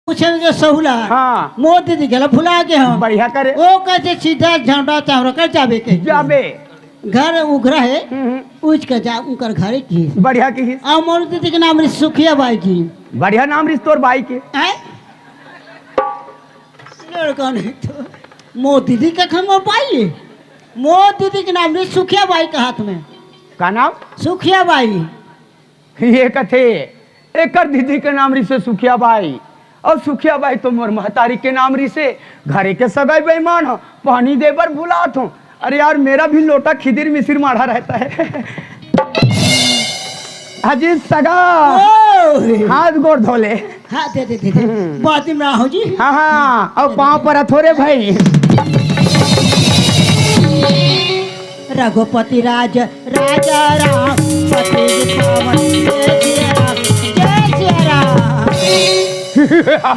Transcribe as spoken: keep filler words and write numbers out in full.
पूछे के सहुला। हाँ। मोर दीदी के ला भुला गे हंव। बढ़िया करे। ओ कथे सीधा झंडा चावरा कर जाबे के। जाबे। घर उघरा हे। हम्म, हम्म। उच के जा उनकर घरे की। बढ़िया की। अउ मोर दीदी के नाम रहिस सुखिया बाई की। बढ़िया नाम रहिस तोर बाई के। आय? लड़का नहीं तो। मोर दीदी के घर में बाई। मोर दीदी के नाम रहिस सुखिया बाई के हाथ में। का नाम? सुखिया बाई। ये कथे, एकर दीदी के नाम रहिसे सुखिया बाई। अउ सुखिया बाई तो मोर महतारी के नाम रहिसे। घरे के सगाई बेईमान हो, पानी दे बर बुलात हो। अरे यार, मेरा भी लोटा खिदिर मिसिर माढ़ा रहता है। अजी सगा, ओ! हाथ गोड़ धो ले। हाँ, दे, दे, दे, दे। हम्म। बाती में हो जी। हाँ, हाँ, अउ पाँव परत हों रे भाई। रघुपति राज राजा राम, पति पावन जय सिया राम, जय सिया राम।